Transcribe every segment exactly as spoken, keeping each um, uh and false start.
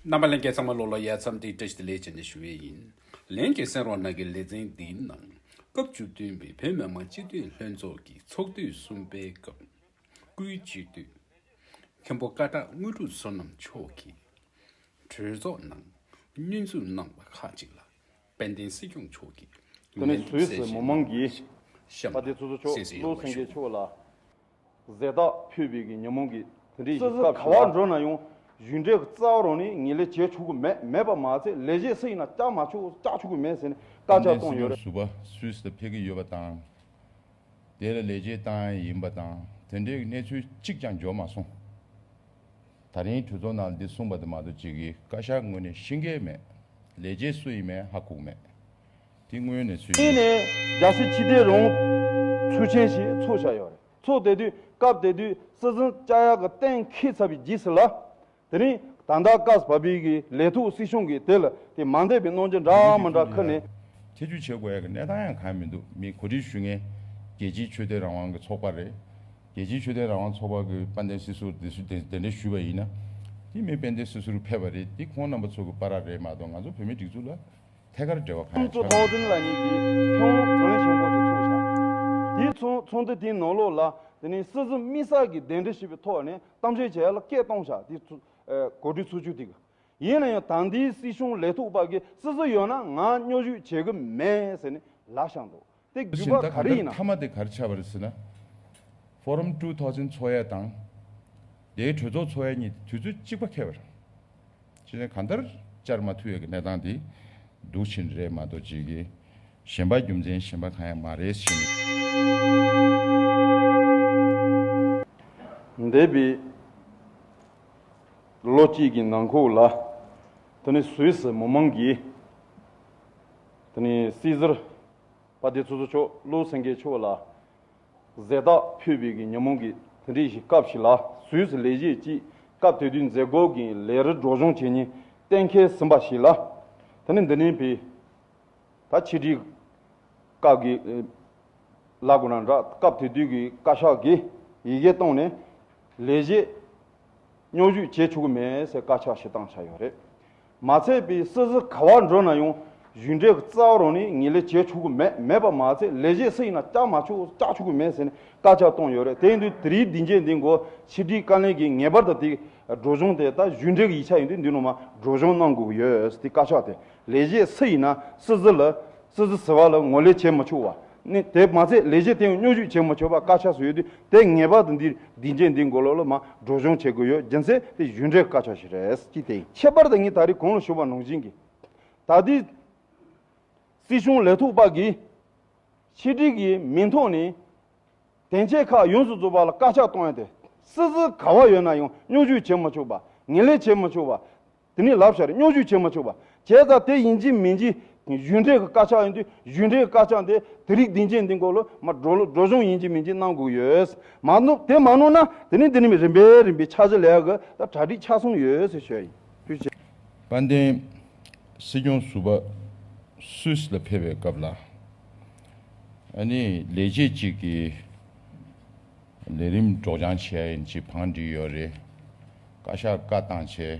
རྣམ་པ་ལྷན་རྒྱས་ཚང་མ་ལོ་ལ་ཡ་མཚམས་འདི་བཀྲ་ཤིས་བདེ་ལེགས་བྱས་ནས་ཞུ་བའི་ཡིན། ལྷན་རྒྱས་གསན་རོགས་གནང་གི་ལེ་ཚན་འདིའི་ནང་སྐབས་བཅུ་བདུན་པའི་བོད་མི་མང་སྤྱི་འཐུས་ལྷན་ཚོགས་ཀྱི་ཚོགས་དུས་གསུམ་པའི་སྐབས། སྐུའི་སྤྱི་འཐུས་མཁན་པོ་ཀ་དག་དངོས་གྲུབ་བསོད་ནམས་མཆོག་གིས་གྲོས་ཚོགས་ནང་སྙན་ཞུ་གནང་བ་ཁག་ཅིག་ལ། དཔལ་ལྡན་སྲིད་སྐྱོང་མཆོག་གིས་དེ་ནས་ལན་འདེབས་སུད་སི་གསལ་མི་བཤད་མང་གི་གཤམ་དཔལ་ལྡན་ཚོགས་གཙོ་མཆོག་གསན་གཟིགས་བློ་ཡོང་བ་སེང་གེ་ཞུ། མཆོག་ལ་ཟས་རྟགས་ཕུལ་བའི་གི་ཉིན་མོ་གི་དེ་འདྲའི་སྲིད་ཞིག་ཟུར་སྐབས་ག་ཤིག་པར་ལ། འགྲོ་ན་ཡང་གཞུང་འབྲེལ་གྱི་རྩ་བ་རང་ནས་ངོས་ལེན་བྱེད་ཆོག་གི་མེད། མེད་པ་མ་ཚད་ལས་བྱེད་སུ་ཡིན་ན་བཅར་མ་ཆོག་བཅར་ཆོག་གི་མེད་ཟེར་ནས་བཀའ་ཁྱབ་བཏང་ཡོད་རེད། དཔལ་ལྡན་སྲིད་སྐྱོང་ཟུར་པ་སུད་སི་ལ་ཕེབས་ཀྱི་ཡོད་པ་དང་། དེ་ལ་ལས་བྱེད་བཏང་ཡ་ཡིན་པ་དང་དེ་འདྲའི་གནས་ཚུལ་གཅིག་ཀྱང་འབྱོར་མ་སོང་། ད་རིང་གྲོས་ཚོགས་ནང་འདི་གསུངས་པ་དེ་མ་གཏོགས་ཅིག་གིས་བཀའ་ཤག་ངོས་ནས་ཤེས་ཀྱི་མེད། ལས་བྱེད་སུ་ཡིན་མིན་ཧ་གོ་གི་མེད། དེ་དངོས་ཡོད་གནས་ཚུལ་ཡིན། དེ་ནས་རྒྱལ་སྲིད་སྤྱི་དོན་རང་ཚུགས་ཆེན་ཞིག་ཚོགས་བཞག་ཡོད་རེད། ཚོགས་དེ་དུས་སྐབས་དེ་དུས་སྲིད་འཛིན་བཅའ་ཡག་གི་གཏན་འཁེལ་ཚར་བའི་རྗེས་སུ་ལ། དེ་རིང་ད་ལྟ་སྐབས་བབ་པའི་གི་ལས་ཐོག་སྲིད་གཞུང་གིས་དེ་ལ་དེ་མ་འདས་པའི་གནོང་འགྱོད་འདྲ་མི་འདྲ་ཁུར་ནས། ཐེ་ཇུས་བྱེད་དགོས་ཡ་གི་གནས་སྟངས་ཡང་གང་ཡང་མི་འདུག་མི་གོ་སྒྲིག་ཞུ་མཁན་རྒྱལ་སྤྱིའི་ཆོས་དད་རང་དབང་གི་ཚོགས་པ་རེད། རྒྱལ་སྤྱིའི་ཆོས་དད་རང་དབང་ཚོགས་པ་གི་དཔལ་ལྡན་སྲིད་ཟུར་དེ་ཚོ་དེ་དེ་འདྲ་ཞུས་པ་ཡིན་ན། དེ་མི་དཔལ་ལྡན་སྲིད་ཟུར་ཕེབས་པ་རེད། དེ་ཁོང་རྣམ་པ་ཚོ་གི་བར་རེད་མ་གཏོགས་ང་ཚོ་བོད་མིའི་སྒྲིག་འཛུགས་ལ་ཐད་ཀར་འབྲེལ་བ་གང་ཡང་ཆགས་མ་ཐུབ། ལ་ཉིད་ཀྱི་ཁྱོན་བགྲོ་གླེང་ཆེན་པོ་ཞིག་ཚོགས་བཞག་དེའི་ཚོགས་ཚོགས་འདུ་དེའི་ནང་ལོགས་ལ་དེ་ནས་སྲིད་ཟུར་དམིགས་བསལ་གྱི་གདན་འདྲེན་ཞུས་པའི་ཐོག་ནས་གཏམ་བཤད་བྱས་ལ་སྐད་གཏོང་བཞག་དེ་ཚོ་གོ་སྒྲིག་ཚོགས་ཆུང་དེ་གི། ཡིན་ན་ཡང་ད་ལྟའི་སྲིད་གཞུང་ལས་ཐོག་པ་གིས་སྲིད་ཟུར་ཡོད་ན་ང་སྙོབ་བྱེད་བྱེད་གི་མེད་ཟེར་ནས་ལབ་བཞག་འདུག་དེ་རྒྱུ་བཞིན་ད་ག་ག་རེ་ལྟར་ཡིན་ན། མཐའ་མ་དེ་ག་རེ་ཆགས་པ་རེད་ཟེར་ན། ཕོ་རམ་ཊུ་ཐའོ་ཟན་ཚོགས་ཡ་དང་། དེའི་གྲོས་ཚོགས་ཚོགས་ཡ་གཉིས་དུས་ཚོད་གཅིག་པ་འཁེལ་བ་རེད། ཅི་ནས་གང་ལྟར་བཅར་མ་ཐུབ་ཡ་གི་གནས་སྟངས་དེ་སྡུག་ཕྱིན་རེད་མ་གཏོགས་ཅིག་གི་གཞན་པ་རྒྱུ་མཚན་གཞན་པ་གང་ཡང་མ་རེད་ཟེར་ནས། འདས་པའི་ལོ་གཅིག་གི་ནང་འཁོད་ལ་དེ་ནི་སུད་སི་མི་མང་གིས་དེ་ནི་སྲིད་ཟུར་དཔལ་ལྡན་ཚོགས་གཙོ་མཆོག་བློ་སེང་གེ་མཆོག་ལ་ཟས་རྟགས་ཕུལ་བའི་གི་ཉིན་མོ་གི་དེ་འདྲའི་ཞིག་སྐབས་ཤིག་ལ་སུད་སི་ལས་བྱེད་ཀྱིས་སྐབས་དེ་དུས་མཛད་སྒོ་གི་ལས་རིམ་སྒྲོག་སྦྱང་བྱེད་ཉིན་གཏན་འཁེལ་ཟིན་པ་ཞིག་ལ། དེ་ནི་འདི་ནས་པའི་ད་ཕྱི་དྲིལ་བཀའ་གི་ལ་གོ་ན་འདྲ་སྐབས་དེ་དུས་ཀྱི་བཀའ་ཤག་གིས་ཡི་གེ་བཏང་ནས་ལས་བྱེད་སྙོབ་བྱེད་བྱེད་ཆོག་གི་མེད་ཟེར་བཀའ་ཁྱབ་ཞིག་བཏང་བཞག་ཡོད་རེད། མ་ཚད་པའི་སྲིད་ཟུར་ག་བར་འགྲོ་ན་ཡང་གཞུང་འབྲེལ་གྱི་རྩ་བ་རང་ནས་ངོས་ལེན་བྱེད་ཆོག་གི་མེད། མེད་པ་མ་ཚད་ལས་བྱེད་སུ་ཡིན་ན་བཅར་མ་ཆོག་བཅར་ཆོག་གི་མེད་ཟེར་ནས་བཀའ་ཁྱབ་བཏང་ཡོད་རེད། དེ་ཡིན་དུས་དེ་རིང་སྡིངས་ཆ་འདིའི་མགོ་ཕྱི་དྲིལ་བཀའ་བློན་གྱིས་ངེས་པར་དུ་དེ་སྒྲོག་སྦྱང་དེ་ད་གཞུང་འབྲེལ་གྱི་ཡིག་ཆ་ཡིན་དུས་འདི་ནང་མ་སྒྲོག་སྦྱང་གནང་དགོས་ཀྱི་ཡོད་ཟེར་དེ་བཀའ་ཁྱབ་དེ། ལས་བྱེད་སུ་ཡིན་ན་སྲིད་ཟུར་ལ་སྲིད་ཟུར་ཟུར་པ་ལ་ངོས་ལེན་བྱེད་མི་ཆོག་པ་ནི་དེ་མ་ཚད་ལས་བྱེད་དེ་ཡང་སྙོབ་བྱེད་བྱེད་མི་ཆོག་པ་བཀའ་ཁྱབ་སུ་ཡོད་དུས་དེ་ངེས་པར་དུ་འདི་སྡིངས་ཆ་འདིའི་མགོ་ལོགས་ལ་མ་སྒྲོག་སྦྱང་བྱེད་དགོས་ཡོད། རྒྱུ་མཚན་དེ་གཞུང་འབྲེལ་བཀའ་ཁྱབ་ཞིག་རེད་ཅེས་དེ་ཡིན། ཁྱད་པར་དུ་ངས་ད་རེས་གོང་ལ་ཞུས་པ་ནང་བཞིན་གྱི་ད་ལྟའི་སྲིད་གཞུང་ལས་ཐོག་པ་གིས་ཕྱི་དྲིལ་གྱི་མིང་ཐོག་ནས་དོན་ཆེན་ཁག་ཡོངས་སུ་རྫོགས་པ་ལ་བཀའ་ཁྱབ་གཏོང་ཡ་དེ་སྲིད་ཟུར་ག་བ་ཡོད་ན་ཡང་སྙོབ་བྱེད་བྱེད་མི་ཆོག་པ། ངོས་ལེན་བྱེད་མི་ཆོག་པ། དེ་ནས་ལབ་བཞག་རེད། སྙོབ་བྱེད་བྱེད་མི་ཆོག་པ། བྱས་ཙང་དེ་ཡིན་གཅིག་མིན་གཅིག་གཞུང་འབྲེལ་གྱི་བཀའ་ཁྱབ་ཡིན་དུས་གཞུང་འབྲེལ་གྱི་བཀའ་ཁྱབ་དེ་དེ་རིང་སྡིངས་ཆ་འདིའི་མགོ་ལ་མ་སྒྲོག་སྒྲོག་སྦྱང་ཡིན་གཅིག་མིན་གཅིག་གནང་དགོས་ཡོད། མ་གནང་དེ་མ་གནང་ན་དེ་ནས་འདི་ནས་རིམ་པས་རིམ་པས་ཕྱག་བཞེས་ལས་ཀ་ད་གྲ་སྒྲིག་ཆགས་སོང་ཡོད་ཟེར་ཞུ་ཡ་ཡིན། ཐུགས་རྗེ་ཆེ། དཔལ་ལྡན་སྲིད་སྐྱོང་ཟུར་པ་སུད་སི་ལ་ཕེབས་པའི་སྐབས་ལ། ཨ་ནི་ལས་བྱེད་ཅིག་གིས་ལས་རིམ་སྒྲོག་སྦྱང་བྱས་ཡིན་ཅིག་བང་བསྒྲིགས་ཡོད་རེད། བཀའ་ཤག་བཀའ་བཏང་བྱས།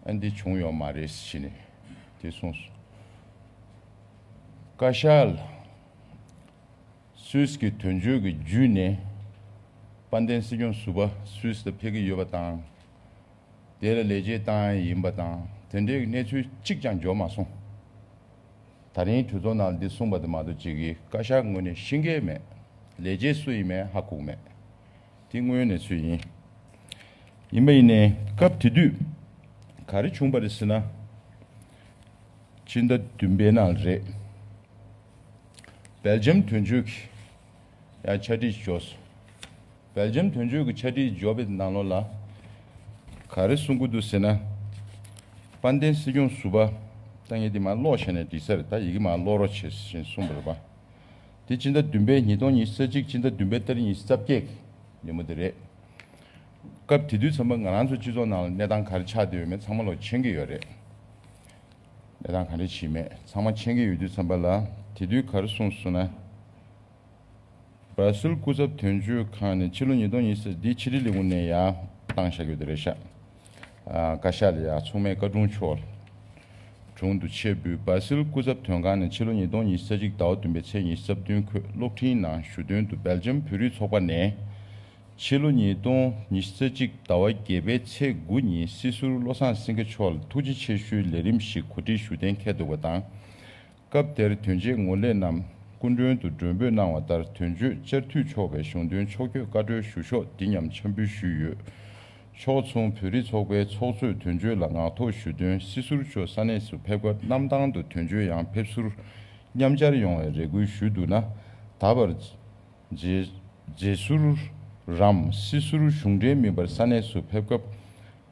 ཨ་འདི་བྱུང་ཡོད་མ་རེད་ཟེར་ནས་དེ་གསུངས་སོང་། བཀའ་ཤག་ལ་སུད་སི་གི་དོན་གཅོད་ཀྱི་བརྒྱུད་ནས་དཔལ་ལྡན་སྲིད་སྐྱོང་ཟུར་པ་སུད་སི་ལ་ཕེབས་ཀྱི་ཡོད་པ་དང་། དེ་ལ་ལས་བྱེད་བཏང་ཡ་ཡིན་པ་དང་དེ་འདྲའི་གནས་ཚུལ་གཅིག་ཀྱང་འབྱོར་མ་སོང་། ད་རིང་གྲོས་ཚོགས་ནང་ལ་འདི་གསུངས་པ་དེ་མ་གཏོགས་ཅིག་གིས་བཀའ་ཤག་ངོས་ནས་ཤེས་ཀྱི་མེད། ལས་བྱེད་སུ་ཡིན་མིན་ཧ་གོ་གི་མེད། དེ་དངོས་ཡོད་གནས་ཚུལ་ཡིན། ཡིན་པ་ཡིན་ནའི་སྐབས་དེ་དུས་ག་རེ་བྱུང་པ་རེད་ཟེར་ན། ཕྱི་ཟླ་བདུན་པའི་ནང་རེད། སྦེལ་ཇམ་དོན་གཅོད་ཀྱི་ཡང་ཕྱག་བྲིས་འབྱོར་སོང་། སྦེལ་ཇམ་དོན་གཅོད་ཀྱི་ཕྱག་བྲིས་འབྱོར་བའི་ནང་ལོགས་ལ་ག་རེ་གསུང་གི་འདུག་ཟེར་ན། དཔལ་ལྡན་སྲིད་སྐྱོང་ཟུར་པ་ད་ངས་འདི་མར་ཀློག་བྱས་ནས་འགྲིག་ས་རེད། ད་ཡི་གེ་མར་ཀློག་རོགས་བྱེད་ཟེར་གསུངས་པ་རེད་པ། དེ་ཕྱི་ཟླ་བདུན་པའི་ཉིས་སྟོང་ཉི་ཤུ་རྩ་གཅིག་ཕྱི་ཟླ་བདུན་པའི་ཏ་རིག་ཉི་ཤུ་རྩ་བརྒྱད་ཉིན་མོ་དེ་རེད། སྐབས་དེ་དུས་ཙམ་པ་ང་རང་ཚོ་སྤྱི་ཚོགས་ནང་ལ་གནས་སྟངས་ག་རེ་ཆགས་བསྡད་ཡོད་མེད་ཚང་མ་ལོག་མཁྱེན་གྱི་ཡོད་རེད། གནས་སྟངས་ག་རེ་ཇི་མེད་ཚང་མ་མཁྱེན་གྱི་ཡོད་དུས་ཙམ་པ་ལ་དེ་དུས་ག་རེ་གསུངས་སོང་ན། སྦར་སིལ་སྐུ་ཚབ་དོན་གཅོད་ཁང་ནས་ཕྱི་ལོ་ཉིས་སྟོང་ཉི་ཤུ་རྩ་གཅིག་འདི་ཕྱི་དྲིལ་ལས་ཁུངས་ནས་ཡར་བཏང་བཞག་ཡོད་དེ་རེད་ཤག་ཨ། བཀའ་ཤག་ལ་ཡ་མཚུངས་མེད་བཀའ་དྲུང་མཆོག་དྲུང་དུ་ཆེད་འབུལ། སྦ་སིལ་སྐུ་ཚབ་དོན་ཁང་ནས་ཕྱི་ལོ་ཉིས་སྟོང་ཉི་ཤུ་རྩ་གཅིག་ཟླ་བ་བདུན་པའི་ཚེས་ཉི་ཤུ་རྩ་བདུན་འཁོད་གློག་འཕྲིན་ནང་ཞུ་དོན་དུ། སྦེལ་ཇམ་བོད་རིགས་ཚོགས་པ་ནས་ཕྱི་ལོ་ཉིས་སྟོང་ཉི་ཤུ་རྩ་གཅིག་ཟླ་བ་བརྒྱད་པའི་ཚེས་དགུ་ཉིན་སྲིད་ཟུར་བློ་བཟང་སེང་གེ་མཆོག་ལ་ཐུགས་རྗེ་ཆེ་ཞུའི་ལས་རིམ་ཞིག་གོ་སྒྲིག་ཞུ་གཏན་འཁེལ་འདུག་པ་དང་། སྐབས་དེར་དོན་བྱེད་ངོ་ལས་རྣམས་སྐུ་མགྲོན་དུ་མགྲོན་འབོད་གནང་བ་ལྟར། དོན་གཅོད་བཅར་འཐུས་ཕྱོགས་ཀྱིས་གཞུང་དོན་ཕྱོགས་བསྐྱོད་བཀའ་འཁྲོལ་ཞུ་ཤོག་འདི་སྙམ་འཆམ་འབུལ་ཞུས་ཡོད། ཕྱོགས་མཚུངས་བོད་རིགས་ཚོགས་པའི་ཚོགས་གཙོས་དོན་གཅོད་ལ་ངག་ཐོག་ཞུ་དོན། སྲིད་ཟུར་མཆོག་ས་གནས་སུ་ཕེབས་སྐབས་གནམ་ཐང་དུ་དོན་གཅོད་ཡང་ཕེབས་བསུར་མཉམ་བཅར་ཡོང་བའི་རེ་སྐུལ་ཞུས་འདུག་ན། ད་བར་རྗེས་རྗེས་ཟུར་རམ་སྲིད་ཟུར་གཞུང་འབྲེལ་མིན་པར་ས་གནས་སུ་ཕེབས་སྐབས་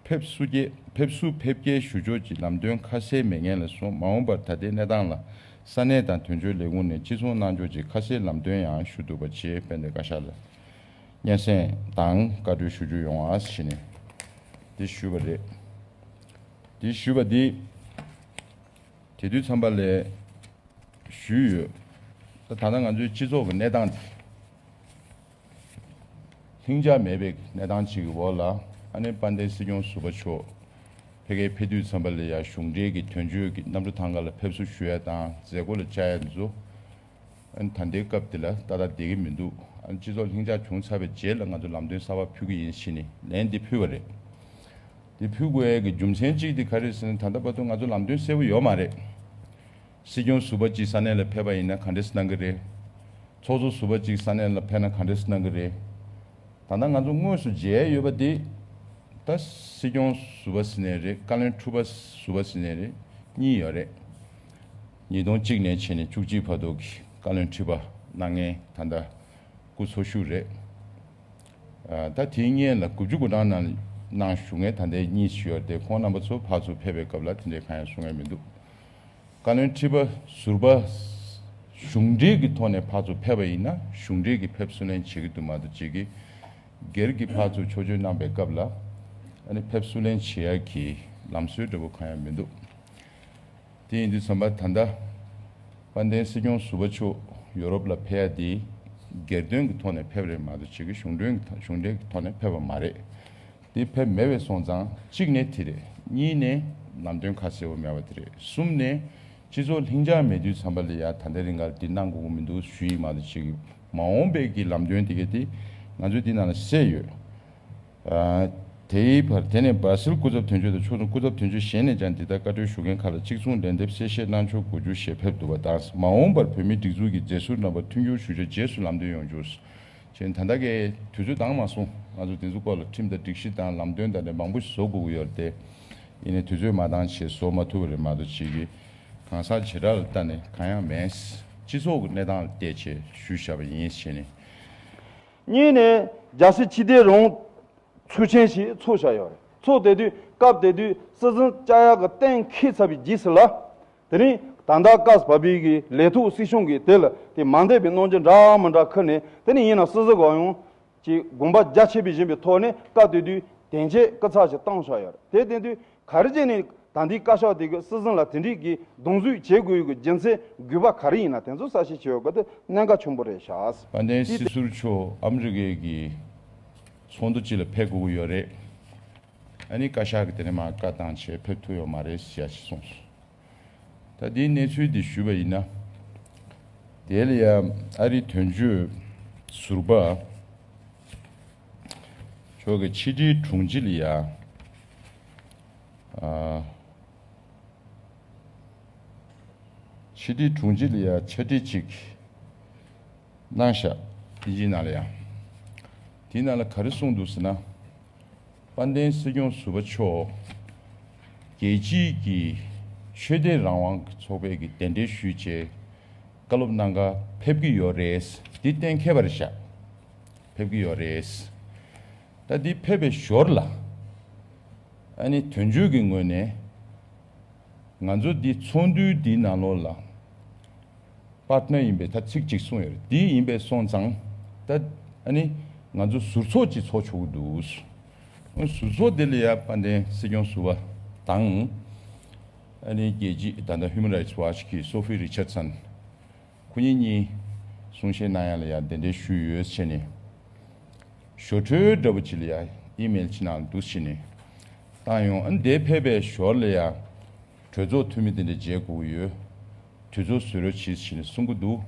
ཕེབས་བསུ་སྐྱེ་ཕེབས་བསུ་ཕེབས་སྐྱེལ་ཞུ་ཕྱོགས་ཀྱི་ལམ་སྟོན་ཁ་གསལ་མེད་ངེས་ལ་སོང་། མ་འོངས་པར་ད་ལྟའི་གནས་སྟངས་ལ་ས་གནས་དང་དོན་གཅོད་ལས་ཁུངས་ནས་གཅིག་མཚུངས་གནང་ཕྱོགས་ཀྱི་ཁ་གསལ་ལམ་སྟོན་ཡང་ཞུ་འདུག་པ་བཅས་དཔལ་ལྡན་བཀའ་ཤག་ལ་སྙན་སེང་དང་བཀའ་འཁྲོལ་ཞུ་རྒྱུ་ཡོང་བ་ཞེས་ནས་འདི་ཞུས་པ་རེད། འདི་ཞུས་པ་འདི་དེ་དུས་ཙམ་པ་ལས་ཞུས་ཡོད། ད་ད་ལྟ་ང་ཚོའི་སྤྱི་ཚོགས་ཀྱི་གནས་སྟངས་འདི། ལྷིང་འཇགས་མེད་པའི་གནས་སྟངས་ཅིག་གི་འོག་ལ། ཨ་ནི་དཔལ་ལྡན་སྲིད་སྐྱོང་ཟུར་པ་མཆོག་ཕ་གིར་ཕེབས་དུས་ཙམ་པ་ལ་ཡ་གཞུང་འབྲེལ་གྱི་དོན་གཅོད་ཀྱི་གནམ་གྲུ་ཐང་ཁ་ལ་ཕེབས་བསུ་ཞུ་ཡ་དང་མཛད་སྒོ་ལ་བཅར་ཡ་འདི་ཚོ། ཨ་ནི་ད་ལྟའི་སྐབས་འདི་ལ་ཏག་ཏག་བསྡད་ཀྱི་མི་འདུག་ཨ་ནི་སྤྱི་ཚོགས་ལྷིང་འཇགས་བྱུང་ཚར་བའི་རྗེས་ལ་ང་ཚོ་ལམ་སྟོན་གསར་པ་ཕུལ་གྱི་ཡིན་ཞེས་ནས་ལན་འདི་ཕུལ་བ་རེད། འདི་ཕུལ་དགོས་ཡ་གི་རྒྱུ་མཚན་གཅིག་འདི་ག་རེ་ཟེར་ན། ད་ལྟ་བར་དུ་ང་ཚོ་ལམ་སྟོན་གསལ་པོ་ཡོད་མ་རེད། སྲིད་སྐྱོང་ཟུར་པ་གཅིག་ས་གནས་ལ་ཕེབས་པ་ཡིན་ན་ག་འདྲས་གནང་གི་རེད། ཚོགས་གཙོ་ཟུར་པ་གཅིག་ས་གནས་ལ་ཕེབས་ན་ག་འདྲས་གནང་གི་རེད། ད་ལྟ་ང་ཚོ་དངོས་སུ་མཇལ་ཡོད་པ་འདི། ད་སྲིད་སྐྱོང་ཟུར་པ་ཟེར་ནའི་རེད། བཀའ་བློན་ཁྲི་པ་ཟུར་པ་ཟེར་ནའི་རེད། གཉིས་ཡོད་རེད། ཉིས་སྟོང་གཅིག་ནས་བྱས་ནས་བཅུ་གཅིག་བར་དུ་གི་བཀའ་བློན་ཁྲི་པ་གནང་མཁན་ད་ལྟ་སྐུ་འཚོ་བཞུགས་རེད། ཨ། ད་དེའི་སྔོན་ལ་དགུ་བཅུ་གོ་གྲངས་ནང་གནང་བཞུགས་མཁན་ད་ལྟའི་གཉིས་ཤིག་ཡོད་དེ། ཁོང་རྣམ་པ་ཚོ་ཕར་ཚུར་ཕེབས་པའི་སྐབས་ལ་དེ་འདྲའི་གང་ཡང་གསུང་མཁན་མི་འདུག་བཀའ་བློན་ཁྲི་པ་ཟུར་པ་གཞུང་འབྲེལ་གྱི་ཐོག་ནས་ཕར་ཚུར་ཕེབས་པ་ཡིན་ན་གཞུང་འབྲེལ་གྱི་ཕེབས་བསུ་ལེན་བྱེད་ཀྱི་འདུག་མ་གཏོགས་ཅིག་གི་སྒེར་གྱི་ཕར་ཚུར་ཕྱོགས་བསྐྱོད་གནང་པའི་སྐབས་ལ་ཨ་ནི་ཕེབས་བསུ་ལེན་བྱེད་ཡ་གི་ལམ་སྲོལ་འདྲ་པོ་གང་ཡང་མི་འདུག་དེ་ཡིན་དུས་ཙམ་པ་ད་ལྟ་དཔལ་ལྡན་སྲིད་སྐྱོང་ཟུར་པ་མཆོག་ཡོ་རོབ་ལ་ཕེབས་ཡ་དེ་སྒེར་དོན་གྱི་ཐོག་ནས་ཕེབས་རེད་མ་གཏོགས་ཅིག་གི་གཞུང་དོན་གྱི་ཐོག་གཞུང་འབྲེལ་གྱི་ཐོག་ནས་ཕེབས་པ་མ་རེད། དེ་ཕེབས་མེད་པའི་སོང་ཙང་གཅིག་ནས་དེ་རེད། གཉིས་ནས་ལམ་སྟོན་ཁ་གསལ་པོ་མེད་པ་དེ་རེད། གསུམ་ནས་སྤྱི་ཚོགས་ལྷིང་འཇགས་མེད་དུས་ཙམ་པ་ལ་ཡ་ད་ལྟའི་རིང་གར་འདི་གནང་དགོས་ཀྱི་མི་འདུག་ཞུ་ཡི་མ་གཏོགས་ཅིག་གི་མ་འོངས་པའི་གི་ལམ་སྟོན་དེ་ག་དེ་ང་ཚོས་འདི་ནང་ལ་གསལ་ཡོད། ཨ། དེའི་བར་དེ་ནས་སྦ་སིལ་སྐུ་ཚབ་དོན་གཅོད་དང་ཕྱོགས་མཚུངས་སྐུ་ཚབ་དོན་གཅོད་གཞན་ནས་ཀྱང་འདི་ལྟར་བཀའ་འཁྲོལ་ཞུ་མཁན་ཁག་ལ་གཅིག་མཚུངས་ལན་འདེབས་གསལ་བཤད་གནང་ཕྱོགས་གོ་རྒྱུ་ཞེས་ཕེབས་འདུག་པ་དང་། མ་འོངས་པར་བོད་མིའི་སྒྲིག་འཛུགས་ཀྱི་མཛད་ཟུར་རྣམ་པ་མཐུན་འགྱུར་ཞུ་ཕྱོགས་རྗེས་སུ་ལམ་སྟོན་ཡོང་རྒྱུ། གཞན་ད་ལྟ་གའི་དུས་ཚོད་འདང་མ་སོང་། ང་ཚོ་དེ་ཚོ་སྐོར་ལ་ཁྲིམས་དང་སྒྲིག་གཞི་དང་ལམ་སྟོན་དང་ནས་མང་པོ་ཞིག་བཟོ་དགོས་ཀྱི་ཡོད་རེད་དེ། ཡིན་ནའི་དུས་ཚོད་མ་འདང་བྱས་བཟོ་མ་ཐུབ་པ་རེད་མ་གཏོགས་ཅིག་གི་གང་ཟག་བྱེ་བྲག་ལ་ལྟ་ནས་གང་ཡང་མེད། སྤྱི་ཚོགས་ཀྱི་གནས་སྟངས་ལ་བལྟས་བྱས་ཞུས་བཞག་པ་ཡིན་ཞེས་ནས། གཉིས་ནས་རྒྱལ་སྲིད་སྤྱི་བདེའི་རང་ཚུགས་ཆེན་ཞིག་ཚོགས་བཞག་ཡོད་རེད། ཚོགས་དེ་དུས་སྐབས་དེ་དུས་སྲིད་འཛིན་བཅའ་ཡག་གི་གཏན་འཁེལ་ཚར་བའི་རྗེས་སུ་ལ། དེ་རིང་ད་ལྟ་སྐབས་བབ་པའི་གི་ལས་ཐོག་སྲིད་གཞུང་གི་དེ་ལ་དེ་མ་འདས་པའི་གནང་རྒྱུ་འདྲ་མི་འདྲ་ཁུར་ནས། དེ་ནས་ཡིན་ན་སྲིད་ཟུར་གོ་ཡོང་གི་དགོངས་པ་རྒྱ་ཆེ་བའི་བཞིན་པའི་ཐོག་ནས་སྐབས་དེ་དུས་དན་ཆེད་སྐུ་ཚབ་ཞིག་བཏང་བཞག་ཡོད་རེད། དེ་དེ་དུས་ག་རེ་བྱས་ནས་ད་ལྟའི་བཀའ་ཤག་དེ་གི་སྲིད་འཛིན་ལ་དེ་འདྲའི་གི་གདོང་བསུས་བྱེད་དགོས་ཡོད་གི་རྒྱུ་མཚན་དགོས་པ་ག་རེ་ཡིན་ན། དེ་ཚོ་གསལ་བཤད་བྱེད་ཡོད་གི་དེ་གནད་འགག་ཆེན་པོ་རེད་ཤག་དཔལ་ལྡན་སྲིད་ཟུར་མཆོག་ཨ་མི་རི་ཀའི་གི་ཚོགས་འདུ་ཅིག་ལ་ཕེབས་དགོས་ཀྱི་ཡོད་རེད། ཨ་ནི་བཀའ་ཤག་གིས་དེ་ནས་མར་བཀའ་བཏང་བྱས་ཕེབས་ཐུབ་ཡོད་མ་རེད་ཟེར་ཡ་ཞིག་གསུངས་སོང་། ད་འདིའི་གནས་ཚུལ་འདི་ཞུས་པ་ཡིན་ན། དེ་ལ་ཡ་ཨ་རིའི་དོན་གཅོད་ཟུར་པ་མཆོག་གིས་ཕྱི་དྲིལ་དྲུང་ཆེ་ལ་ཡ། ཨ། ཕྱི་དྲིལ་དྲུང་ཆེ་ལ་ཡ་ཕྱག་བྲིས་ཅིག་གནང་ཤག་དབྱིན་ཇིའི་ནང་ལ་ཡ། དེའི་ནང་ལ་ག་རེ་གསུངས་འདུག་ཟེར་ན། དཔལ་ལྡན་སྲིད་སྐྱོང་ཟུར་པ་མཆོག་རྒྱལ་སྤྱིའི་གི་ཆོས་དད་རང་དབང་གི་ཚོགས་པའི་གི་གདན་འདྲེན་ཞུས་བྱས་བཀའ་སློབ་གནང་ག་ཕེབས་ཀྱི་ཡོད་རེད། འདི་གཏན་འཁེལ་བ་རེད་ཤག་ཕེབས་ཀྱི་ཡོད་རེད། ད་འདི་ཕེབས་པའི་ཞོར་ལ་ཨ་ནི་དོན་གཅོད་ཀྱི་ངོས་ནས་ང་ཚོ་འདི་ཚོགས་འདུའི་འདིའི་ནང་ལོགས་ལ་པར་ཊི་ནར་ཡིན་པའི་ད་ཚིག་གཅིག་གསུངས་ཡོད་རེད། འདི་ཡིན་པའི་སོང་ཙང་ད་ཨ་ནི་ང་ཚོ་ཟུར་ཚོགས་ཅིག་ཚོགས་ཆོག་གི་འདུག་ཟུར་ཚོགས་འདི་ལ་ཡ་དཔལ་ལྡན་སྲིད་སྐྱོང་ཟུར་པ་དང་། ཨ་ནི་རྒྱལ་སྤྱི་ད་ལྟ་Human Rights Watch་གི་Sophie Richardson། ཁོ་གཉིས་གཉིས་གསུང་བཤད་གནང་ཡ་ལ་ཡ་གདན་འདྲེན་ཞུས་ཡོད་ཟེར་ནས། ཞོ་འཕྲུལ་འདྲ་པོ་ཅིག་ལ་ཡ་ཨི་མེལ་ཅིག་ནང་འདུག་ཟེར་ནས། བཏང་ཡོང་། ཨ་ནི་དེ་ཕེབས་པའི་ཞོར་ལ་ཡང་གྲོས་ཚོགས་འཐུས་མི་དེ་འདྲ་མཇལ་དགོས་ཀྱི་ཡོད། དུས་ཚོད་བཟོ་རོགས་བྱེད་ཟེར་ནས་གསུང་གི་འདུག་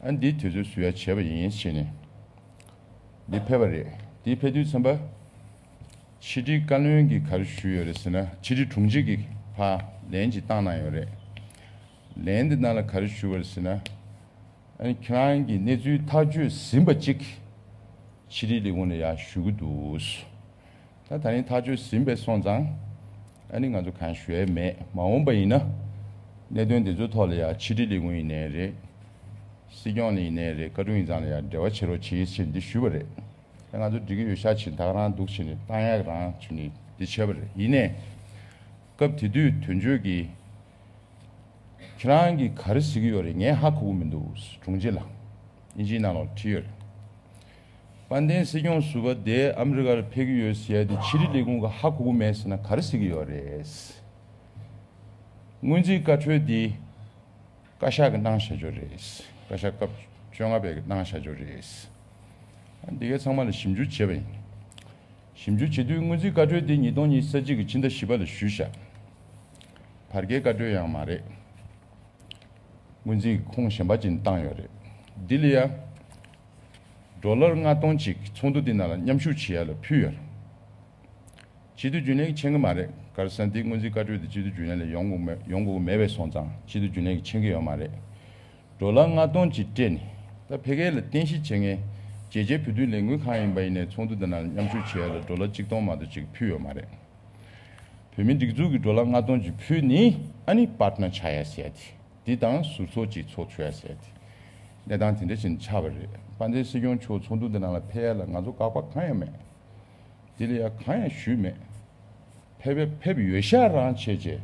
ཨ་ནི་འདི་དུས་ཚོད་བཟོ་ཡ་བྱས་པ་ཡིན་ཟེར་ནས་འདི་ཕེབས་པ་རེད། འདི་ཕེབས་དུས་ཙམ་པ་ཕྱི་དྲིལ་བཀའ་བློན་གྱིས་ག་རེ་ཞུས་ཡོད་རེད་ཟེར་ན། ཕྱི་དྲིལ་དྲུང་ཆེ་གིས་ཕར་ལན་ཅིག་བཏང་གནང་ཡོད་རེད། ལན་འདི་ནང་ལ་ག་རེ་ཞུས་པ་རེད་ཟེར་ན། ཨ་ནི་ཁྱེད་རང་གིས་གནས་ཚུལ་ཐག་གཅོད་ཟིན་པ་གཅིག་ཕྱི་དྲིལ་ལས་ཁུངས་ལ་ཡར་ཞུ་གི་འདུག་ད་ད་རིང་ཐག་གཅོད་ཟིན་པའི་སོང་ཙང་ཨ་ནི་ང་ཚོ་གང་ཞུ་ཡས་མེད། མ་འོངས་པ་ཡིན་ན་གནད་དོན་འདི་ཚོའི་ཐོག་ལ་ཡར་ཕྱི་དྲིལ་ལས་ཁུངས་ཡིན་ནའི་རེད། སྲིད་སྐྱོང་ལ་ཡིན་ནའི་རེད། བཀའ་དྲུང་ཡིག་ཚང་ལ་ཡར་འབྲེལ་བ་བྱེད་རོགས་བྱེད་ཟེར་འདི་ཞུས་པ་རེད། ད་ང་ཚོ་འགྲིག་གི་ཡོད་ཤག་བྱས་ད་ག་རང་འདུག་བྱས་ནས་བཏང་ཡག་རང་བྱས་ནས་འདི་བྱས་པ་རེད། ཡིན་ནའི་སྐབས་དེ་དུས་དོན་གཅོད་ཀྱིས་ཁྱེད་རང་གིས་ག་རེ་ཟེར་གྱི་ཡོད་རེད། ངས་ཧ་གོ་གི་མི་འདུག་དྲུང་ཆེ་ལགས། དབྱིན་ཇིའི་ནང་ལོགས་བྲིས་ཡོད་རེད། དཔལ་ལྡན་སྲིད་སྐྱོང་ཟུར་པ་དེ་ཨ་མི་རི་ཀར་ཕེབས་ཀྱི་ཡོད་ཟེར་ཡ་དེ་ཕྱི་དྲིལ་ལས་ཁུངས་ཀྱིས་ཧ་གོ་གི་མེད་ཟེར་ན་ག་རེ་ཟེར་གྱི་ཡོད་རེད། སྔོན་རྩིས་བཀའ་འཁྲོལ་འདི་བཀའ་ཤག་གིས་གནང་བཞག་ཡོད་རེད། བཀའ་ཤག་སྐབས་བཅོ་ལྔ་པས་གནང་བཞག་ཡོད་རེད། འདི་གའི་ཚང་མ་ལ་ཞིབ་འཇུག་བྱས་པ་ཡིན། ཞིབ་འཇུག་བྱེད་དུས་སྔོན་རྩིས་བཀའ་འཁྲོལ་འདི་ཉིས་སྟོང་ཉི་ཤུ་རྩ་གཅིག་གི་ཕྱི་ཟླ་བཞི་པ་ལ་ཞུས་བཞག་བར་བརྒལ་བཀའ་འཁྲོལ་ཡང་མ་རེད། སྔོན་རྩིས་ཁོངས་གཞན་པ་ཅིག་ནས་བཏང་ཡོད་རེད། འདི་ལ་ཡང་ཌོ་ལར་ལྔ་སྟོང་ཅིག་ཚོགས་འདུ་འདི་ནང་ལ་མཉམ་ཞུགས་བྱེད་ཡ་ལ་ཕུལ་ཡོད་རེད། སྤྱི་འཐུས་རྒྱུན་ལས་ཀྱིས་མཁྱེན་གྱི་མ་རེད། ག་རེ་ཟེར་ན་འདི་སྔོན་རྩིས་བཀའ་འཁྲོལ་འདི་སྤྱི་འཐུས་རྒྱུན་ལས་ལ་ཡོང་དགོས་མེད་ཡོང་དགོས་མེད་པས་སོང་ཙང་སྤྱི་འཐུས་རྒྱུན་ལས་ཀྱིས་མཁྱེན་གྱི་ཡོད་མ་རེད། ཌོ་ལར་ལྔ་སྟོང་ཅིག་སྤྲད་ནས་ད་ཕ་གི་ལ་རྟེན་གཞི་བྱེད་མཁན་རྒྱལ་སྤྱིའི་བོད་དོན་ལས་འགུལ་ཁང་ཡིན་པ་ཡིན་ནའི་ཚོགས་འདུ་འདི་ནང་ལ་མཉམ་ཞུགས་བྱེད་ཡ་ལ་ཌོ་ལར་གཅིག་སྟོང་མ་གཏོགས་ཅིག་ཕུལ་ཡོད་མ་རེད། བོད་མིའི་སྒྲིག་འཛུགས་ཀྱིས་ཌོ་ལར་ལྔ་སྟོང་ཅིག་ཕུལ་ནས་ཨ་ནི་པར་ཊི་ནར་ཆགས་ཡ་ཟེར་ཡ་དེ་འདི་དང་ཟུར་ཚོགས་ཅིག་ཚོགས་ཆོག་ཡ་ཟེར་ཡ་དེ་གནས་སྟངས་དེ་འདྲ་ཞིག་ཆགས་པ་རེད། དཔལ་ལྡན་སྲིད་སྐྱོང་མཆོག་ཚོགས་འདུ་འདི་ནང་ལ་ཕེབས་ཡ་ལ་ང་ཚོ་དགག་པ་གང་ཡང་མེད། འདི་ལ་ཡ་གང་ཡང་ཞུས་མེད། ཕེབས་ཕེབས་ཕེབས་ཡོད་ཤག་རང་བྱས་བྱས་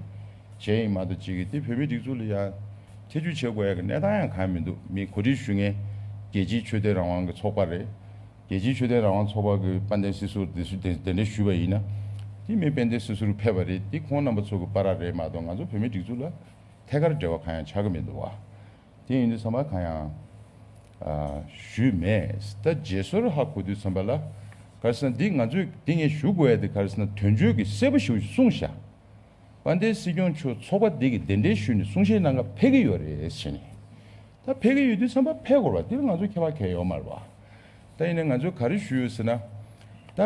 བྱས་ཡིན་མ་གཏོགས་ཅིག་གིས་དེ་བོད་མིའི་སྒྲིག་འཛུགས་ལ་ཡ་ཐེ་ཇུས་བྱེད་དགོས་ཡ་གི་གནས་སྟངས་ཡང་གང་ཡང་མི་འདུག་མི་གོ་སྒྲིག་ཞུ་མཁན་རྒྱལ་སྤྱིའི་ཆོས་དད་རང་དབང་གི་ཚོགས་པ་རེད། རྒྱལ་སྤྱིའི་ཆོས་དད་རང་དབང་ཚོགས་པ་གི་དཔལ་ལྡན་སྲིད་ཟུར་དེ་ཚོ་དེ་དེ་འདྲ་ཞུས་པ་ཡིན་ན། དེ་མི་དཔལ་ལྡན་སྲིད་ཟུར་ཕེབས་པ་རེད། དེ་ཁོང་རྣམ་པ་ཚོ་གི་བར་རེད་མ་གཏོགས་ང་ཚོ་བོད་མིའི་སྒྲིག་འཛུགས་ལ་ཐད་ཀར་འབྲེལ་བ་གང་ཡང་ཆགས་ཀྱི་མི་འདུག་བ། དེ་ཡིན་དུས་ཙམ་པ་གང་ཡང་ཨ་ཞུས་མེད། ད་རྗེས་སོར་ཧ་གོ་དུས་ཙམ་པ་ལ་ག་རེ་ཟེར་ན་འདི་ང་ཚོས་འདི་ངས་ཞུ་དགོས་ཡ་དེ་ག་རེ་ཟེར་ན་དོན་གཅོད་ཀྱིས་གསལ་པོ་ཞེ་པོ་ཞིག་གསུངས་ཤག་དཔལ་ལྡན་སྲིད་སྐྱོང་མཆོག་ཚོགས་པ་འདི་གི་གདན་འདྲེན་ཞུས་ནས་གསུང་བཤད་གནང་ག་ཕེབས་ཀྱི་ཡོད་རེད་ཟེར་ནས། ད་ཕེབས་ཀྱི་ཡོད་དུས་ཙམ་པ་ཕེབས་དགོས་རེད་བ། འདི་ལ་ང་ཚོ་ཁྱད་པར་གང་ཡང་ཡོད་མ་རེད་བ། ད་ཡིན་ནའི་ང་ཚོས་ག་རེ་ཞུས་ཡོད་ཟེར་ན། ད་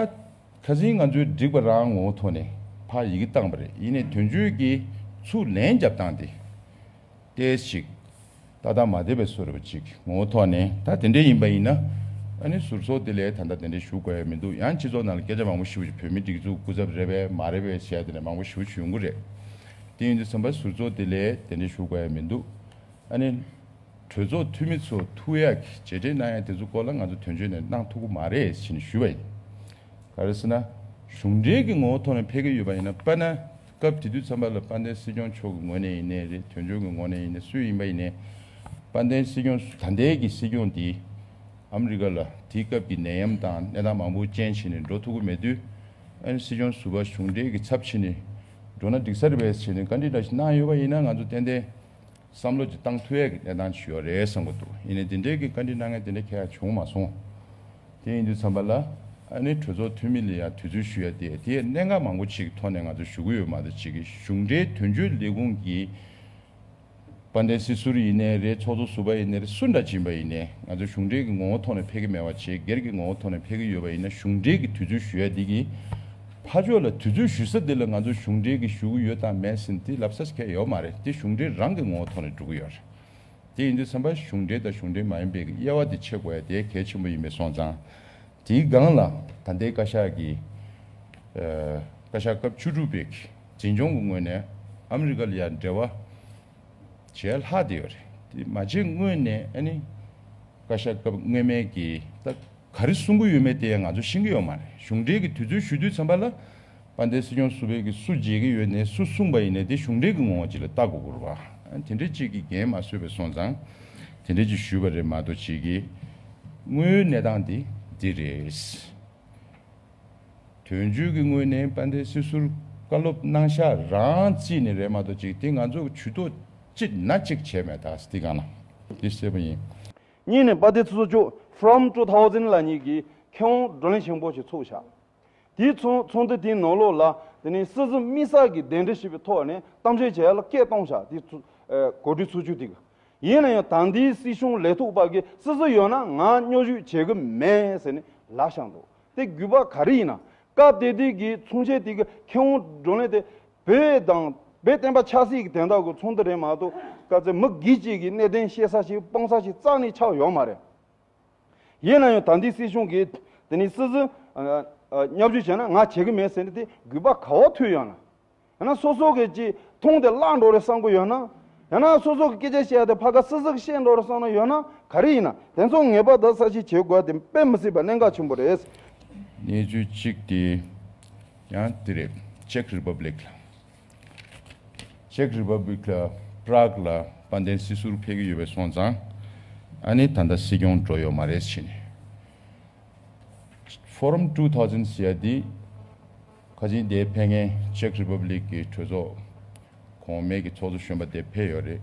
ཁ་སང་ང་ཚོས་འགྲིག་པ་རང་ངོ་བོ་ཐོག་ནས་ཕར་ཡི་གེ་བཏང་པ་རེད། ཡིན་ནའི་དོན་གཅོད་ཀྱིས་ཚུར་ལན་རྒྱབ་སྟངས་དེ་ཏོག་ཙམ་ཅིག་ཏག་ཏག་མ་བསྡད་པའི་བཟོ་འདྲ་པོ་ཅིག་ངོ་བོ་ཐོག་ནས། ད་དེ་འདྲ་ཡིན་པ་ཡིན་ན་ཨ་ནི་ཟུར་ཚོགས་དེ་ལས་ད་ལྟ་དེ་འདྲ་ཞུ་དགོས་ཡ་མི་འདུག་ཡང་སྤྱི་ཚོགས་ནང་ལ་སྐད་ཆ་མང་པོ་ཞུ་བ་ཞིག་བོད་མིའི་སྒྲིག་འཛུགས་སྐུ་ཚབ་རེད་པས་མ་རེད་པས་ཟེར་ཡ་དེ་འདྲ་མང་པོ་ཞུ་ཞུ་ཡོང་གི་རེད། དེ་ཡིན་དུས་ཙམ་པ་ཟུར་ཚོགས་དེ་ལས་དེ་འདྲ་ཞུ་དགོས་ཡ་མི་འདུག་ཨ་ནི་གྲོས་ཚོགས་འཐུས་མི་ཚོ་ཐུག་ཡག་གི་རྗེས་དྲན་གནང་ཡག་དེ་ཚོ་སྐོར་ལ་ང་ཚོ་དོན་གཅོད་ནས་གནང་ཐུབ་ཀྱི་མ་རེད་ཟེར་ནས་ཞུས་པ་ཡིན། ག་རེ་ཟེར་ན། གཞུང་འབྲེལ་གྱི་ངོ་བོ་ཐོག་ནས་ཕེབས་ཀྱི་ཡོད་པ་ཡིན་ན། དཔེར་ན། སྐབས་དེ་དུས་ཙམ་པ་ལ་དཔལ་ལྡན་སྲིད་སྐྱོང་མཆོག་གི་ངོས་ནས་ཡིན་ནའི་རེད། དོན་གཅོད་ཀྱི་ངོས་ནས་ཡིན་ནའི་སུ་ཡིན་པ་ཡིན་ནའི། དཔལ་ལྡན་སྲིད་སྐྱོང་ད་ལྟའི་གི་སྲིད་སྐྱོང་འདི་ཨ་མི་རི་ཀ་ལ་དེའི་སྐབས་ཀྱི་ནད་ཡམས་དང་གནས་སྟངས་མང་པོ་རྐྱེན་བྱས་ནས་འགྲོ་ཐུབ་ཀྱི་མེད་དུས། ཨ་ནི་སྲིད་སྐྱོང་ཟུར་པ་གཞུང་འབྲེལ་གྱི་ཚབ་བྱས་ནས་འགྲོ་ན་འགྲིག་ས་རེད་པས་བྱས་ནས་བཀའ་འདྲི་འདྲ་ཞིག་གནང་ཡོད་པ་ཡིན་ན། ང་ཚོ་ཏན་ཏན་བསམ་བློ་ཅིག་བཏང་ཐུབ་ཡས་ཀྱི་གནས་སྟངས་ཅིག་ཡོད་རེད་བསམ་གྱི་འདུག་ཡིན་ནའི་དེ་འདྲའི་གི་བཀའ་འདྲི་གནང་མཁན་དེ་འདྲ་གང་ཡང་བྱུང་མ་སོང་། དེ་ཡིན་དུས་ཙམ་པ་ལ་ཨ་ནི་གྲོས་ཚོགས་འཐུས་མི་ལ་ཡང་དུས་ཚོད་ཞུ་ཡ་དེ་དེ་གནད་འགག་མང་པོ་ཅིག་ཐོག་ནས་ང་ཚོ་ཞུ་གི་ཡོད་མ་གཏོགས་ཅིག་གི་གཞུང་འབྲེལ་དོན་གཅོད་ལས་ཁུངས་ཀྱི་དཔལ་ལྡན་སྲིད་ཟུར་ཡིན་ནའི་རེད། ཚོགས་གཙོ་ཟུར་པ་ཡིན་ནའི་རེད། སུ་འདྲ་ཅིག་ཡིན་པ་ཡིན་ནའི་ང་ཚོ་གཞུང་འབྲེལ་གྱི་ངོ་བོ་ཐོག་ནས་ཕེབས་ཀྱི་མེད་པ་བྱས། སྒེར་གྱི་ངོ་བོ་ཐོག་ནས་ཕེབས་ཀྱི་ཡོད་པ་ཡིན་ན་གཞུང་འབྲེལ་གྱི་དུས་ཚོད་ཞུ་ཡ་འདི་གི་ཕར་ཕྱོགས་ལ་དུས་ཚོད་ཞུ་ས་འདི་ལ་ང་ཚོ་གཞུང་འབྲེལ་གྱི་ཞུ་གི་ཡོད་དང་མེད་ཟེར་ན་དེ་ལབ་ས་གལ་ཡོད་མ་རེད། དེ་གཞུང་འབྲེལ་རང་གི་ངོ་བོ་ཐོག་ནས་འགྲོ་གི་ཡོད་རེད། དེ་ཡིན་དུས་ཙམ་པ་གཞུང་འབྲེལ་དང་གཞུང་འབྲེལ་མ་ཡིན་པའི་དབྱེ་བ་དེ་ཕྱེ་དགོས་ཡ་དེ་གལ་ཆེན་པོ་ཡིན་པའི་སོང་ཙང་། དེའི་སྒང་ལ་ད་ལྟའི་བཀའ་ཤག་གི་ཨ་བཀའ་ཤག་སྐབས་བཅུ་དྲུག་པའི་འཛིན་སྐྱོང་གི་ངོས་ནས་ཨ་མི་རི་ཀ་ལ་ཡང་འབྲེལ་བ་བྱས་ལྷག་བསྡད་ཡོད་རེད། དེ་མ་བྱས་སྔོན་ནས་ཨ་ནི་བཀའ་ཤག་སྐབས་སྔོན་མའི་གི་ད་ག་རེ་གསུང་གི་ཡོད་མེད་དེ་ཡང་ང་ཚོ་ཤེས་ཀྱི་ཡོད་མ་རེད། གཞུང་འབྲེལ་གྱི་དུས་ཚོད་ཞུ་དུས་ཙམ་པ་ལ་དཔལ་ལྡན་སྲིད་སྐྱོང་ཟུར་པའི་གི་སུ་མཇལ་གྱི་ཡོད་ནས་སུ་གསུངས་པ་ཡིན་ནའི་དེ་གཞུང་འབྲེལ་གྱི་ངོ་བོ་ཅིག་ལ་ལྟ་དགོས་ཀྱི་རེད་བ། དེ་འདྲ་ཅིག་གི་འགན་མ་གསོས་པའི་སོང་ཙང་དེ་འདྲ་ཅིག་ཞུས་པ་རེད་མ་གཏོགས་ཅིག་གི་དངོས་ཡོད་གནས་སྟངས་དེ་འདི་རེད། དོན་གཅོད་ཀྱི་ངོས་ནས་དཔལ་ལྡན་སྲིད་ཟུར་བཀའ་སློབ་གནང་ཤག་རང་རྩིས་ནས་རེད་མ་གཏོགས་ཅིག་དེ་ང་ཚོ་ཇུས་གཏོགས་ཅིག་ན་ཅིག་བྱས་མེད་ད་སྟི་གང་ལ་འདི་གསལ་པོ་ཡིན། གཉིས་ནས་དཔལ་ལྡན་སྲིད་ཟུར་མཆོག་From two thousand ལབ་མཁན་གྱི་མཁས་དབང་བགྲོ་གླེང་ཆེན་པོ་ཞིག་ཚུགས་ཤག་དེའི་ཚོགས་ཚོགས་འདུ་དེའི་ནང་ལོགས་ལ་དེ་ནས་སྲིད་འཛིན་དམིགས་བསལ་གྱི་གདན་འདྲེན་ཞུས་པའི་ཐོག་ནས་གཏམ་བཤད་བྱེད་ཡ་ལ་སྐད་གཏོང་བྱ་དེ་ཚོ་ཨ་གོ་སྒྲིག་ཚོགས་ཆུང་དེ་གི། ཡིན་ན་ཡང་ད་ལྟའི་སྲིད་གཞུང་ལས་ཐོག་པ་གིས་སྲིད་འཛིན་ཡོད་ན་ང་སྙོབ་བཤེར་བྱེད་གི་མེད་ཟེར་ནས་ལབ་བཞག་འདུག་དེ་དགོས་པ་ག་རེ་ཡིན་ན། སྐབས་དེ་དུས་ཀྱི་ཚོགས་ཆེན་དེ་གི་མཁས་དབང་བགྲོ་གླེང་དེ་བོད་དང་བོད་བསྟན་པ་ཆབ་སྲིད་ཀྱི་དོན་དག་གི་ཚོགས་འདུ་རེད་མ་གཏོགས། སྐབས་དེ་མི་སྒེར་གཅིག་གི་གནད་དོན་བཤད་ས་ཞིག་སྤོང་ས་ཞིག་རྩ་ནས་ཆགས་ཡོད་མ་རེད། ཡིན་ན་ཡང་ད་ལྟའི་སྲིད་གཞུང་གིས་དེ་ནས་སྲིད་འཛིན་ཨ་ཨ་མཉམ་ཞུགས་བྱས་ན་ང་བྱེད་གི་མེད་ཟེར་ནས་དེ་དགོས་པ་ག་པར་ཐུག་ཡོད་ན། ཡང་ན་སོ་སོ་གི་ཅིག་མཐོང་དེ་བརླག་འགྲོ་རེད་བསམ་གི་ཡོད་ན། ཡང་ན་སོ་སོ་གི་སྐད་ཆ་བཤད་དེ་ཕ་ག་སི་སི་གི་བཤད་འགྲོ་རེད་བསམ་ན་ཡོད་ན་ག་རེ་ཡིན་ན་དེ་ཚོ་ངེས་པར་དུ་གསལ་བཤད་བྱེད་དགོས་དེ་དཔེ་མི་སྲིད་པ་གནད་འགག་ཆེན་པོ་རེད། གནས་ཚུལ་གཅིག་དེ་ཡང་དེ་རེད། ཅེག་རི་པབ་ལིག་ལ། ཅེག་རི་པབ་ལིག་ལ་པྲག་ལ་དཔལ་ལྡན་སྲིད་ཟུར་ཕེབས་ཀྱི་ཡོད་པའི་སོང་ཙང་། ཨ་ནི་ད་ལྟ་སྲིད་སྐྱོང་འགྲོ་ཡོད་མ་རེད་ཕྱིན། Forum two thousand ཟེར་ཡ་འདི་ཁ་ཆེན་དེ་ཕེབས་མཁན་ཅེག་རི་པབ་ལིག་གི་གྲོས་ཚོགས་གོང་མའི་གི་ཚོགས་གཙོ་གཞོན་པ་དེ་ཕེབས་ཡོད་རེད།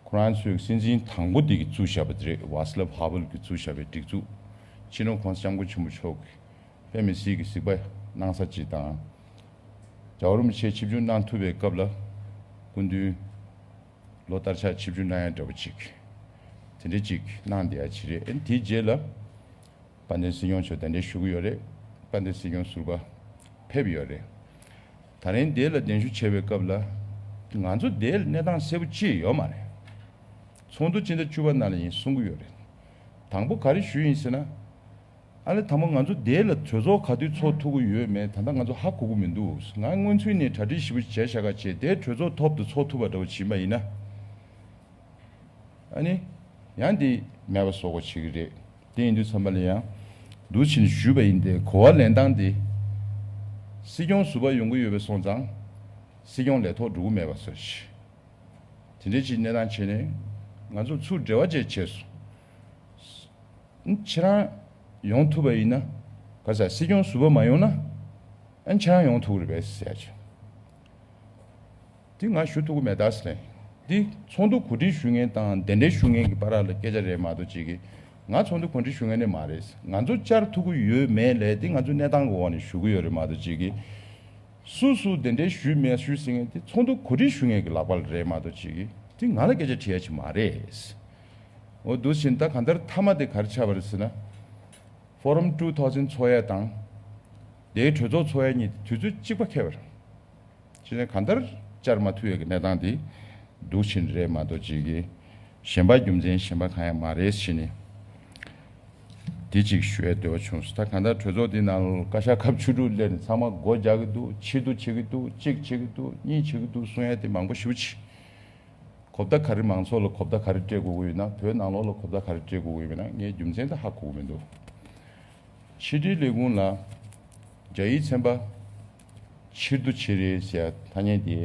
ཁོ་རང་ཚོའི་སྲིད་འཛིན་དང་པོ་དེ་གི་བཙུགས་བཞག་པ་དེ་རེད། ཝཱ་སི་ལབ་ཧ་ཝེལ་གི་བཙུགས་བཞག་པའི་སྒྲིག་འཛུགས། སྤྱི་ནོར་༸གོང་ས་༸སྐྱབས་མགོན་ཆེན་པོ་མཆོག་གིས་དཔེ་མི་སྲིད་ཀྱི་གཟིགས་པ་གནང་ས་ཅིག་དང་། རྒྱལ་བ་རིན་པོ་ཆེ་ཆིབས་བསྒྱུར་གནང་ཐུབ་པའི་སྐབས་ལ་སྐུ་མདུན་ལོ་བསྟར་ཆགས་ཆིབས་བསྒྱུར་གནང་ཡ་འདྲ་པོ་ཅིག་དེ་འདྲ་ཅིག་གནང་བསྡད་ཡ་ཅིག་རེད། ཨ་ནི་དེའི་རྗེས་ལ་དཔལ་ལྡན་སྲིད་སྐྱོང་མཆོག་གདན་འདྲེན་ཞུ་གི་ཡོད་རེད། དཔལ་ལྡན་སྲིད་སྐྱོང་ཟུར་པ་ཕེབས་ཡོད་རེད། ད་རིང་དེ་ལ་གདན་ཞུ་བྱས་པའི་སྐབས་ལ་ང་ཚོ་དེ་ལ་གནས་སྟངས་གསལ་པོ་ཅི་ཡོད་མ་རེད། ཚོགས་འདུ་སྤྱི་ཟླ་བཅུ་པ་ནང་ལ་ཡིན་གསུང་གི་ཡོད་རེད། དང་པོ་ག་རེ་ཞུས་ཡིན་ཟེར་ན། ཨ་ནི་དང་པོ་ང་ཚོ་དེ་ལ་གྲོས་ཚོགས་ག་དུས་ཚོགས་ཐུབ་ཀྱི་ཡོད་མེད་ད་ལྟ་ང་ཚོ་ཧ་གོ་གི་མི་འདུག་ང་སྔོན་ཚུད་ནས་གྲ་སྒྲིག་ཞིབ་པོ་བྱས་བཞག་ག་བྱས་དེ་གྲོས་ཚོགས་ཐོག་ཏུ་ཚོགས་ཐུབ་པ་འདྲ་པོ་བྱིན་པ་ཡིན་ན། ཨ་ནི་ཡང་དེ་མེད་པ་བཟོ་དགོས་བྱེད་ཀྱི་རེད། དེ་ཡིན་དུས་ཙམ་པ་ལ་ཡང་འདུག་ཕྱིན་ཞུས་པ་ཡིན་ཏེ་གོ་བ་ལེན་སྟངས་དེ་སྲིད་སྐྱོང་ཟུར་པ་ཡོང་གི་ཡོད་པ་སོང་ཙང་སྲིད་སྐྱོང་ལས་ཐོག་འགྲོ་གི་མེད་པ་བཟོ་ཞིག་དེ་འདྲའི་ཅིག་གནས་སྟངས་བྱས་ནས་ང་ཚོ་ཚུར་འབྲེལ་བ་བཅས་བྱས་སོང་། ཁྱེད་རང་ཡོང་ཐུབ་པ་ཡིན་ན། ག་ས་སྲིད་སྐྱོང་ཟུར་པ་མ་ཡོང་ན། ཨ་ཁྱེད་རང་ཡོང་ཐུབ་ཀྱི་རེད་པས་ཟེར་ཡ་ཅིག་དེ་ང་ཞུ་ཐུབ་ཀྱི་མེད་ད་ཟེར་ནས། འདི་ཚོགས་འདུ་གོ་སྒྲིག་ཞུ་མཁན་དང་གདན་འདྲེན་ཞུ་མཁན་གྱི་བར་ལ་སྐད་ཆ་རེད་མ་གཏོགས་ཅིག་གིས་ང་ཚོགས་འདུ་གོ་སྒྲིག་ཞུ་མཁན་ནི་མ་རེད། ང་ཚོ་བཅར་ཐུབ་ཀྱི་ཡོད་མེད་ལས་དེ་ང་ཚོ་གནས་སྟངས་ཀྱི་འོག་ནས་ཞུ་གི་ཡོད་རེད་མ་གཏོགས་ཅིག་གིས། སུ་སུ་གདན་འདྲེན་ཞུས་མེད་ཞུས་ཟེར་མཁན་དེ་ཚོགས་འདུ་གོ་སྒྲིག་ཞུ་མཁན་གྱི་ལག་པ་ལ་རེད་མ་གཏོགས་ཅིག་གིས་དེ་ང་ལ་སྐད་ཆ་དྲི་ཡ་ཅིག་མ་རེད། འོ་འདུག་ཕྱིན་ད་གང་ལྟར་མཐའ་མ་དེ་ག་རེ་ཆགས་པ་རེད་ཟེར་ན། Forum two thousand ཚོགས་ཡ་དང་། དེའི་གྲོས་ཚོགས་ཚོགས་ཡ་གཉིས་དུས་ཚོད་གཅིག་པ་འཁེལ་བ་རེད། ཅི་ནས་གང་ལྟར་བཅར་མ་ཐུབ་ཡ་གི་གནས་སྟངས་དེ་འདུག་ཕྱིན་རེད་མ་གཏོགས་ཅིག་གི་གཞན་པ་རྒྱུ་མཚན་གཞན་པ་གང་ཡང་མ་རེད་ཕྱིན་ནས། དེ་གཅིག་ཞུ་ཡ་འདོད་པ་བྱུང་སོང་། ད་གང་ལྟར་གྲོས་ཚོགས་འདི་ནང་ལ་བཀའ་ཤག་ཁག་བཅུ་དྲུག་སླེབས་ནས་ཚང་མ་སྒོ་རྒྱག་གི་འདུག་ཕྱིར་བསྡུ་བྱེད་ཀྱི་འདུག་གཅིག་བྱེད་ཀྱི་འདུག་གཉིས་བྱེད་ཀྱི་འདུག་གསུང་ཡ་དེ་མང་པོ་ཞེ་པོ་ཅིག་གོ་བརྡ་ག་རེ་མང་ཚོགས་ལ་གོ་བརྡ་ག་རེ་སྤྲད་དགོས་ཀྱི་ཡོད་ན། བོད་ནང་ལོགས་ལ་གོ་བརྡ་ག་རེ་སྤྲད་དགོས་ཀྱི་ཡོད་མེད་ན་ངས་རྒྱུ་མཚན་ད་ཧ་གོ་གི་མི་འདུག་ཕྱི་དྲིལ་ལས་ཁུངས་ལ་རྒྱ་ཡིག་ཚན་པ་ཕྱིར་བསྡུ་བྱེད་རེད་ཟེར་ཡ་ཐ་སྙད་དེ་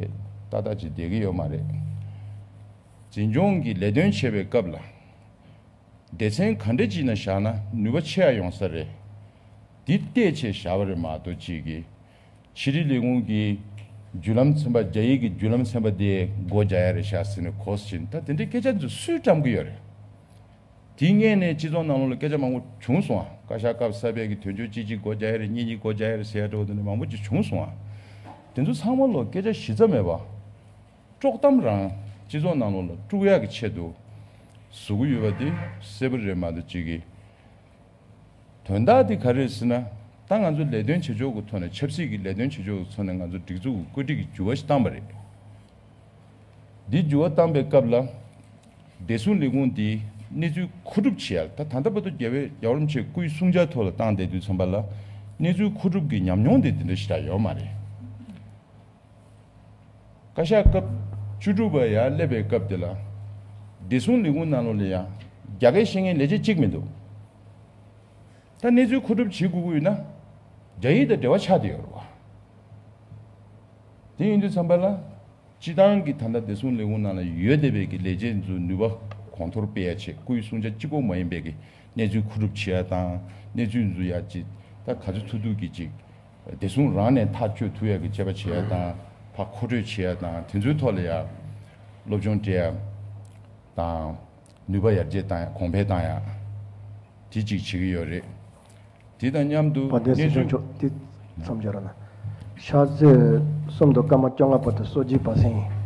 ཏག་ཏག་ཅིག་བསྡད་ཀྱི་ཡོད་མ་རེད། འཛིན་སྐྱོང་གི་ལས་དོན་བྱེད་པའི་སྐབས་ལ་སྡེ་ཚན་ག་འདྲ་ཅིག་ནང་བཞག་ན་ནུས་པ་ཆེ་ཡ་ཡོང་ས་རེད། འདི་བལྟས་བྱས་བཞག་པ་རེད་མ་གཏོགས་ཅིག་གིས། ཕྱི་དྲིལ་ལས་ཁུངས་ཀྱི་བརྒྱུད་ལམ་ཚན་པ་རྒྱ་ཡིག་གི་བརྒྱུད་ལམ་ཚན་པ་དེ་སྒོ་རྒྱག་ཡ་རེད་ཤག་ཟེར་ནས་གོ་སོང་ད་དེ་འདྲའི་སྐད་ཆ་འདི་སུས་བཀྲམ་གི་ཡོད་རེད། དེའི་སྔོན་ནས་སྤྱི་ཚོགས་ནང་ལོགས་ལ་སྐད་ཆ་མང་པོ་བྱུང་སོང་ཨ། བཀའ་ཤག་སྐབས་གསར་པའི་གི་དོན་གཅོད་གཅིག་གཅིག་སྒོ་རྒྱག་ཡ་རེད། གཉིས་གཉིས་སྒོ་རྒྱག་ཡ་རེད་ཟེར་ཡ་འདྲ་བོ་དེ་འདྲ་མང་པོ་ཅིག་བྱུང་སོང་ཨ། དེ་ཚོ་ཚང་མ་ལོ་སྐད་ཆ་གཞི་རྩ་མེད་པ། དཀྲོག་གཏམ་རང་སྤྱི་ཚོགས་ནང་ལོགས་ལ་དཀྲུག་ཡག་གི་ཆེད་དུ་བཟོ་གི་ཡོད་པ་དེ་གསལ་པོ་རེད་མ་གཏོགས་ཅིག་གིས། དོན་དག་དེ་ག་རེ་རེད་ཟེར་ན། ད་ང་ཚོ་ལས་དོན་བྱེད་ཕྱོགས་ཀྱི་ཐོག་ནས་ཆབ་སྲིད་ཀྱི་ལས་དོན་བྱེད་ཕྱོགས་ཀྱི་ཐོག་ནས་ང་ཚོ་སྒྲིག་འཛུགས་ཀྱི་བཀོད་སྒྲིག་གི་འགྱུར་བ་ཞིག་བཏང་པ་རེད། འདི་འགྱུར་བ་བཏང་པའི་སྐབས་ལ། བདེ་སྲུང་ལས་ཁུངས་འདིས་གནས་ཚུལ་མཁོ་སྒྲུབ་བྱེད་ཡ་ད་ད་ལྟ་བར་དུ་རྒྱལ་བའི་རྒྱལ་བ་རིན་པོ་ཆེའི་སྐུའི་གསུང་བྱ་ཐོག་ལ་བཏང་བསྡད་དུས་ཙམ་པ་ལ། གནས་ཚུལ་མཁོ་སྒྲུབ་ཀྱི་ཉམས་མྱོང་དེ་དེ་འདྲ་ཞིག་ད་ཡོད་མ་རེད། བཀའ་ཤག་སྐབས་བཅུ་དྲུག་པ་ཡར་སླེབས་པའི་སྐབས་དེ་ལ། བདེ་སྲུང་ལས་ཁུངས་ནང་ལོགས་ལ་ཡང་རྒྱ་སྐད་ཤེས་མཁན་ལས་བྱེད་གཅིག་མི་འདུག་ད་གནས་ཚུལ་མཁོ་སྒྲུབ་བྱེད་དགོས་ཀྱི་ཡོད་ན། རྒྱ་ཡིག་དང་འབྲེལ་བ་ཆགས་བསྡད་ཡོད་རེད་བ། དེ་ཡིན་དུས་ཙམ་པ་ལ། སྤྱི་བཏང་གི་ད་ལྟ་བདེ་སྲུང་ལས་ཁུངས་ནང་ལ་ཡོད་བསྡད་པའི་གི་ལས་བྱེད་ཚོའི་ནུས་པ་གོང་མཐོར་སྤེལ་ཡ་ཆེད་སྐུའི་གསུང་བྱ་གཅིག་པོ་མ་ཡིན་པའི་གི་གནས་ཚུལ་མཁོ་སྒྲུབ་བྱེད་ཡ་དང་གནས་ཚུལ་འཛུལ་ཡ་ཅིག་ད་ག་ཚོད་ཐུབ་ཐུབ་གི་ཅིག་བདེ་སྲུང་རང་ནས་ཐག་གཅོད་ཐུབ་ཡ་གི་དཔྱད་པ་བྱེད་ཡ་དང་ཕར་མཁོ་སྤྲོད་བྱེད་ཡ་དང་དེ་ཚོའི་ཐོག་ལ་ཡ་སློབ་སྦྱོང་སྤྲད་ཡ་དང་ནུས་པ་ཡར་རྒྱས་བཏང་ཡ་གོང་འཕེལ་བཏང་ཡ་དེ་ཅིག་བྱེད་ཀྱི་ཡོད་རེད། དེ་དང་མཉམ་དུ་དཔལ་ལྡན་སྲིད་སྐྱོང་མཆོག་དེ་ མཚམས་སྦྱོར་ན། ཕྱག་ཚོད་གསུམ་དུ་སྐར་མ་བཅོ་ལྔ་བར་དུ་སོ་བརྒྱད་བར་གསེང་།